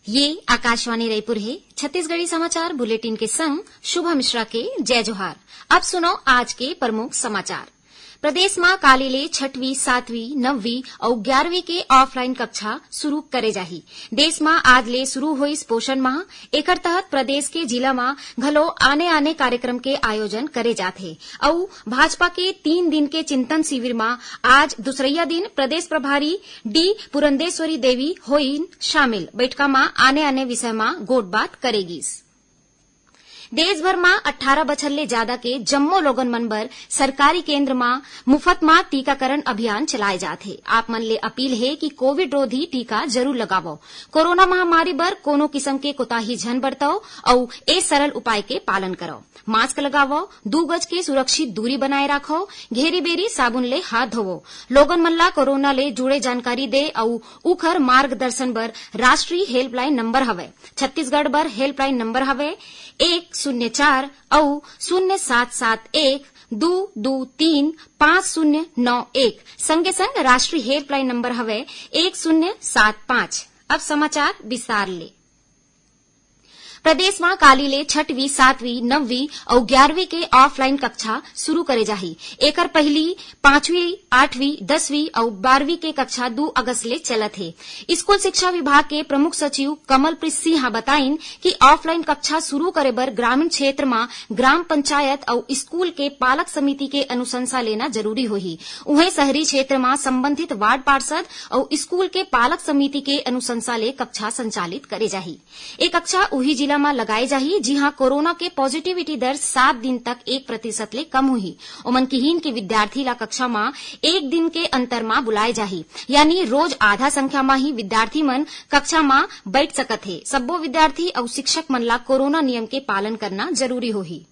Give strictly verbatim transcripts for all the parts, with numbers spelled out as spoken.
ये आकाशवाणी रायपुर हे। छत्तीसगढ़ी समाचार बुलेटिन के संग शुभा मिश्रा के जय जोहार। अब सुनो आज के प्रमुख समाचार। प्रदेश म काली ले छठवीं, सातवीं, नौवीं अउ ग्यारहवीं के ऑफलाइन कक्षा शुरू करे जाही। देश म आज ले शुरू होइस पोषण माह, एकर तहत प्रदेश के जिला म घलो आने-आने कार्यक्रम के आयोजन करे जात हे। अउ भाजपा के तीन दिन के चिंतन शिविर म आज दूसरइया दिन प्रदेश प्रभारी डी पुरंदेश्वरी देवी होइन शामिल। बइठका म आने-आने विषय म गोठबात करे गिस। देश भर म अट्ठारह बछर ले जादा के जम्मो लोगन मन बर सरकारी केंद्र म मुफत म टीकाकरण अभियान चलाए जात हे। आप मन ले अपील हे कि कोविड रोधी टीका जरूर लगावव। कोरोना महामारी बर कोनो किसम के कोताही झन बरतव अउ ए सरल उपाय के पालन करव। मास्क लगावव, दू गज के सुरक्षित दूरी बनाए राखव, घेरी-बेरी साबुन ले हाथ धोवव। लोगन मन ला कोरोना ले जुड़े जानकारी दे अउ उखर मार्गदर्शन बर राष्ट्रीय हेल्पलाइन नंबर हवय। छत्तीसगढ़ बर हेल्पलाइन नंबर हवय एक शून्य चार अउ शून्य सात सात एक दू दू तीन पाँच शून्य नौ एक। संगे संग राष्ट्रीय हेल्पलाइन नंबर हवय एक शून्य सात पाँच। अब समाचार विस्तार ले। प्रदेश म काली ले छठवीं, सातवीं, नौवीं अउ ग्यारहवीं के ऑफलाइन कक्षा शुरू करे जाही। एकर पहिली पाँचवीं, आठवीं, दसवीं अउ बारहवीं के कक्षा दू अगस्त ले चलत हे। स्कूल शिक्षा विभाग के प्रमुख सचिव कमलप्रीत सिंह ह बताइन कि ऑफलाइन कक्षा शुरू करे बर ग्रामीण क्षेत्र म ग्राम पंचायत अउ स्कूल के पालक समिति के अनुशंसा लेना जरूरी होही। उहें, शहरी क्षेत्र म संबंधित वार्ड पार्षद अउ स्कूल के पालक समिति के अनुशंसा ले कक्षा संचालित करे जाही। ए कक्षा उही जिला म लगाए जाही, जिहां कोरोना के पॉजिटिविटी दर सात दिन तक एक प्रतिशत ले कम होही। ओमन किहीन कि विद्यार्थी ला कक्षा म एक दिन के अंतर म बुलाए जाही, यानी रोज आधा संख्या म ही विद्यार्थी मन कक्षा म बइठ सकत हे। सब्बो विद्यार्थी अउ शिक्षक मन ला कोरोना नियम के पालन करना जरूरी होही।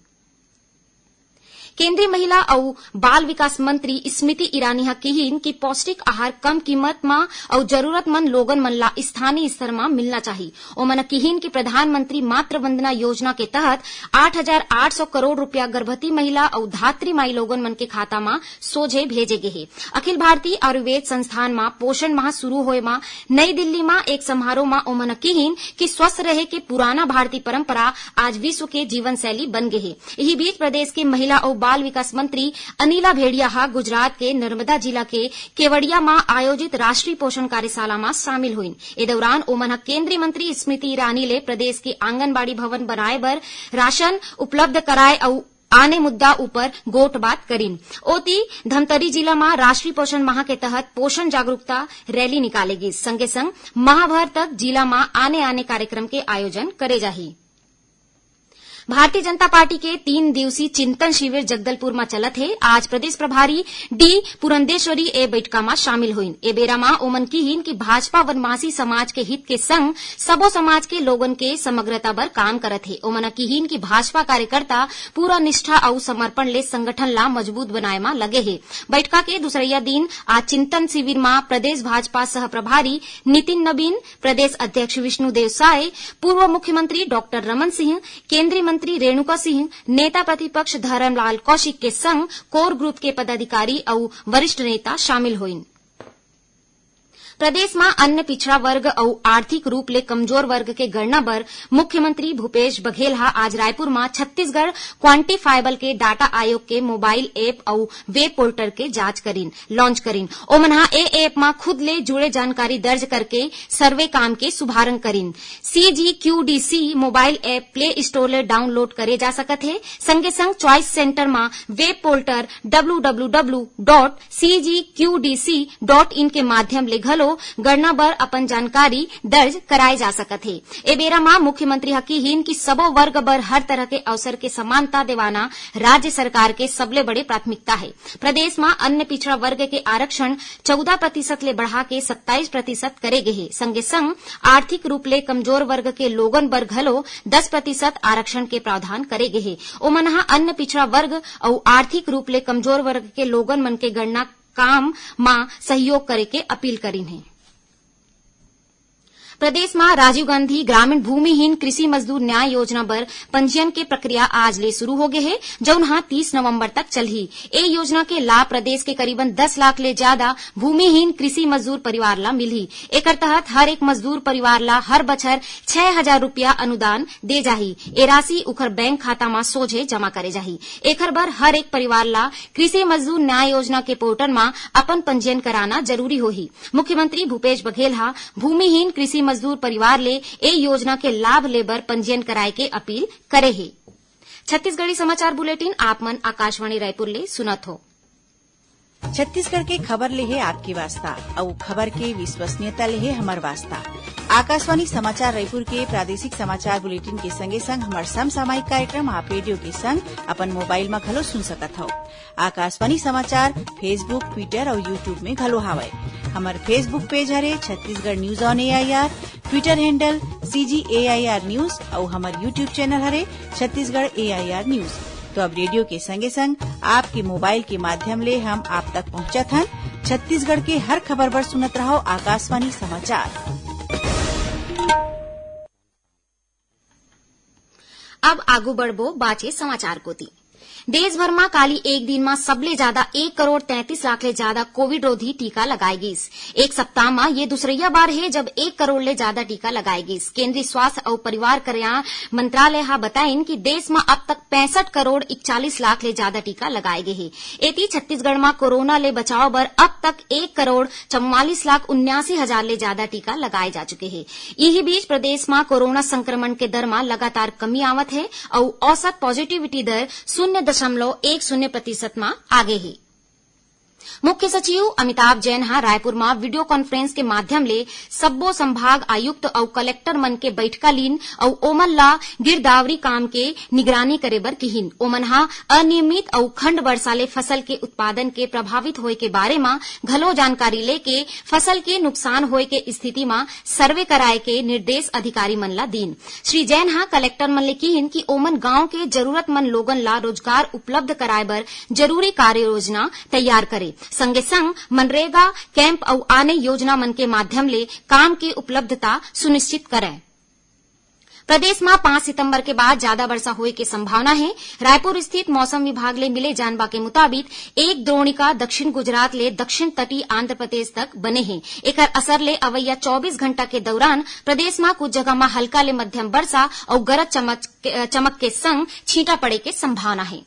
केंद्रीय महिला अउ बाल विकास मंत्री स्मृति ईरानी ह किहीन कि पौष्टिक आहार कम कीमत म अउ जरूरतमंद लोगन मन ला स्थानीय स्तर म मिलना चाही। ओमन ह किहीन कि प्रधानमंत्री मातृ वंदना योजना के तहत आठ हजार आठ सौ करोड़ रुपया गर्भवती महिला अउ धात्री माई लोगन मन के खाता म सोझे भेजे गे हे। अखिल भारतीय आयुर्वेद संस्थान म पोषण माह शुरू होए म नई दिल्ली म एक समारोह म ओमन ह किहीन कि स्वस्थ रहे के पुराना भारतीय परंपरा आज विश्व के जीवन शैली बन गे हे। इही बीच, प्रदेश के महिला अउ बाल विकास मंत्री अनिला भेड़िया ह गुजरात के नर्मदा जिला के केवड़िया म आयोजित राष्ट्रीय पोषण कार्यशाला म शामिल होइन। ए दौरान ओमन ह केंद्रीय मंत्री स्मृति ईरानी ले प्रदेश के आंगनबाड़ी भवन बनाए बर राशन उपलब्ध कराए अउ आने मुद्दा ऊपर गोठबात करिन। ओती, धमतरी जिला म राष्ट्रीय पोषण माह के तहत पोषण जागरूकता रैली निकाले गिस। संगे संग माह भर तक जिला म आने-आने कार्यक्रम के आयोजन करे जाही। भारतीय जनता पार्टी के तीन दिवसीय चिंतन शिविर जगदलपुर म चलत हे। आज प्रदेश प्रभारी डी पुरंदेश्वरी ए बइठका म शामिल होइन। ए बेरा म ओमन किहीन कि भाजपा वनवासी समाज के हित के संग सबो समाज के लोगन के समग्रता बर काम करत हे। ओमन ह किहीन कि भाजपा कार्यकर्ता पूरा निष्ठा अउ समर्पण ले संगठन ला मजबूत बनाए म लगे हे। बइठका के दूसरइया दिन आज चिंतन शिविर म प्रदेश भाजपा सह प्रभारी नितिन नबीन, प्रदेश अध्यक्ष विष्णुदेव साय, पूर्व मुख्यमंत्री डॉक्टर रमन सिंह, केंद्रीय मंत्री रेणुका सिंह, नेता प्रतिपक्ष धरमलाल कौशिक के संग कोर ग्रुप के पदाधिकारी अउ वरिष्ठ नेता शामिल होइन। प्रदेश म अन्य पिछड़ा वर्ग अउ आर्थिक रूप ले कमजोर वर्ग के गणना बर मुख्यमंत्री भूपेश बघेल ह आज रायपुर म छत्तीसगढ़ क्वांटिफाइबल के डाटा आयोग के मोबाइल ऐप अउ वेब पोर्टल के जांच करिन, लॉन्च करिन। ओमन ह ए ऐप म खुद ले जुड़े जानकारी दर्ज करके सर्वे काम के शुभारंभ करिन। CGQDC mobile app play store ले डाउनलोड करे जा सकत हे। संगे संग च्वाइस सेंटर म web portal W W W dot CGQDC dot in के माध्यम ले घलो गणना बर अपन जानकारी दर्ज कराए जा सकत हे। ए बेरा म मुख्यमंत्री ह किहीन कि सबो वर्ग बर हर तरह के अवसर के समानता देवाना राज्य सरकार के सबले बड़े प्राथमिकता हे। प्रदेश म अन्य पिछड़ा वर्ग के आरक्षण चौदह प्रतिशत ले बढ़ा के सत्ताईस प्रतिशत करे गे हे। संगे संग आर्थिक रूप ले कमजोर वर्ग के लोगन बर घलो दस प्रतिशत आरक्षण के प्रावधान करे गे हे। ओमन ह अन्य पिछड़ा वर्ग अउ आर्थिक रूप ले कमजोर वर्ग के लोगन मन के गणना काम म सहयोग करे के अपील करिन हे। प्रदेश म राजीव गांधी ग्रामीण भूमिहीन कृषि मजदूर न्याय योजना बर पंजीयन के प्रक्रिया आज ले शुरू हो गे हे, जउन ह तीस नवंबर तक चलही। ए योजना के लाभ प्रदेश के करीबन दस लाख ले ज्यादा भूमिहीन कृषि मजदूर परिवार ला मिलही। एकर तहत हर एक मजदूर परिवार ला हर बछर छह हजार रुपया अनुदान दे जाही। ए राशि उखर बैंक खाता म सोझे जमा करे जाही। एखर बर हर एक परिवार ला कृषि मजदूर न्याय योजना के पोर्टल म अपन पंजीयन कराना जरूरी होही। मुख्यमंत्री भूपेश बघेल ह भूमिहीन कृषि मजदूर परिवार ले ए योजना के लाभ ले बर पंजीयन कराए के अपील करे हे। छत्तीसगढ़ी समाचार बुलेटिन आप मन आकाशवाणी रायपुर ले सुनत हो। छत्तीसगढ़ के खबर ले हे आपके वास्ता, अउ खबर के विश्वसनीयता ले हे हमर वास्ता। आकाशवाणी समाचार रायपुर के प्रादेशिक समाचार बुलेटिन के संगे संग हमर समसामयिक कार्यक्रम आप रेडियो के संग अपन मोबाइल म घलो सुन सकत हव। आकाशवाणी समाचार Facebook, Twitter अउ YouTube में घलो हावय। हमर Facebook पेज हरे Chhattisgarh news on AIR, Twitter handle CG AIR news अउ हमर YouTube चैनल हरे छत्तीसगढ़ एआईआर न्यूज। तो अब रेडियो के संगे संग आपके मोबाइल के माध्यम ले हम आप तक पहुंचत हन। छत्तीसगढ़ के हर खबर बर सुनत रहव आकाशवाणी समाचार। अब आगू बढ़बो बाचे समाचार कोति। देश भर म काली एक दिन म सबले जादा एक करोड़ तैंतीस लाख ले जादा कोविड रोधी टीका लगाए गिस। एक सप्ताह म ये दूसरइया बार हे, जब एक करोड़ ले जादा टीका लगाए गिस। केंद्रीय स्वास्थ्य अउ परिवार कल्याण मंत्रालय ह बताइन कि देश म अब तक पैंसठ करोड़ इकतालीस लाख ले जादा टीका लगाए गे हे। एती छत्तीसगढ़ म कोरोना ले बचाव बर अब तक एक करोड़ चौवालीस लाख उन्यासी हजार ले जादा टीका लगाए जा चुके हे। इही बीच प्रदेश म कोरोना संक्रमण के दर म लगातार कमी आवत हे अउ औसत पॉजिटिविटी दर शून्य दशमलव एक शून्य प्रतिशत म आगे हे। मुख्य सचिव अमिताभ जैन ह रायपुर म वीडियो कॉन्फ्रेंस के माध्यम ले सब्बो संभाग आयुक्त अउ कलेक्टर मन के बइठका लीन अउ ओमन ल गिरदावरी काम के निगरानी करे बर किहिन। ओमन ह अनियमित अउ खंड वर्षा ले फसल के उत्पादन के प्रभावित होए के बारे म घलो जानकारी लेके फसल के नुकसान होए के स्थिति म सर्वे कराए के निर्देश अधिकारी मन ल दीन। श्री जैन ह कलेक्टर मन ले किहिन कि ओमन गांव के जरूरतमंद लोगन ला रोजगार उपलब्ध कराए बर जरूरी कार्य योजना तैयार करे, संगे संग मनरेगा कैंप अउ आने योजना मन के माध्यम ले काम के उपलब्धता सुनिश्चित करय। प्रदेश म पाँच सितंबर के बाद जादा वर्षा होए के संभावना हे। रायपुर स्थित मौसम विभाग ले मिले जानबा के मुताबिक, एक द्रोणिका दक्षिण गुजरात ले दक्षिण तटीय आंध्र प्रदेश तक बने हे। एकर असर ले अवइया चौबीस घंटा के दौरान प्रदेश म कुछ जगह म हल्का ले मध्यम वर्षा अउ गरज चमक के, चमक के संग छींटा पड़े के संभावना हे।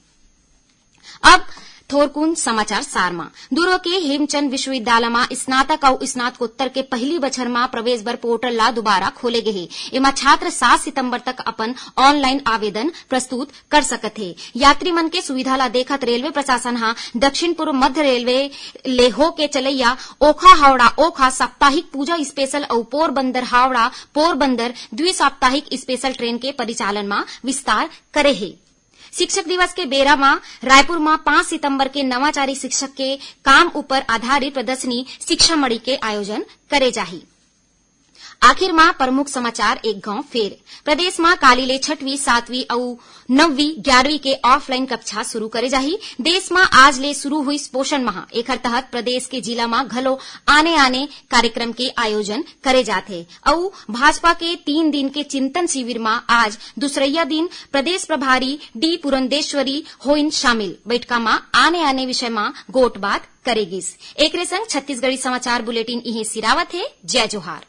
अब थोरकुन समाचार सार म। दुर्ग के हेमचंद विश्वविद्यालय म स्नातक अउ स्नातकोत्तर के पहिली बछर म प्रवेश बर पोर्टल ला दुबारा खोले गे हे। एमा छात्र सात सितंबर तक अपन ऑनलाइन आवेदन प्रस्तुत कर सकत हे। यात्री मन के सुविधा ला देखत रेलवे प्रशासन ह दक्षिण पूर्व मध्य रेलवे ले होके चलैया ओखा हावड़ा ओखा साप्ताहिक पूजा स्पेशल अउ पोरबंदर हावड़ा पोरबंदर द्विसाप्ताहिक स्पेशल ट्रेन के परिचालन म विस्तार करे हे। शिक्षक दिवस के बेरा म रायपुर म पाँच सितंबर के नवाचारी शिक्षक के काम ऊपर आधारित प्रदर्शनी शिक्षा मणि के आयोजन करे जाही। आखिर म प्रमुख समाचार एक घांव फेर। प्रदेश म काली ले छठवीं, सातवीं अउ नौवीं, ग्यारहवीं के ऑफलाइन कक्षा शुरू करे जाही। देश म आज ले शुरू हुई पोषण माह। एखर तहत प्रदेश के जिला म घलो आने-आने कार्यक्रम के आयोजन करे जात हे। अउ भाजपा के तीन दिन के चिंतन शिविर म आज दूसरइया दिन प्रदेश प्रभारी डी पुरंदेश्वरी होइन शामिल। बइठका म आने-आने विषय म गोठबात करे गिस। एकरे संग छत्तीसगढ़ी समाचार बुलेटिन इहें सिरावत हे। जय जोहार।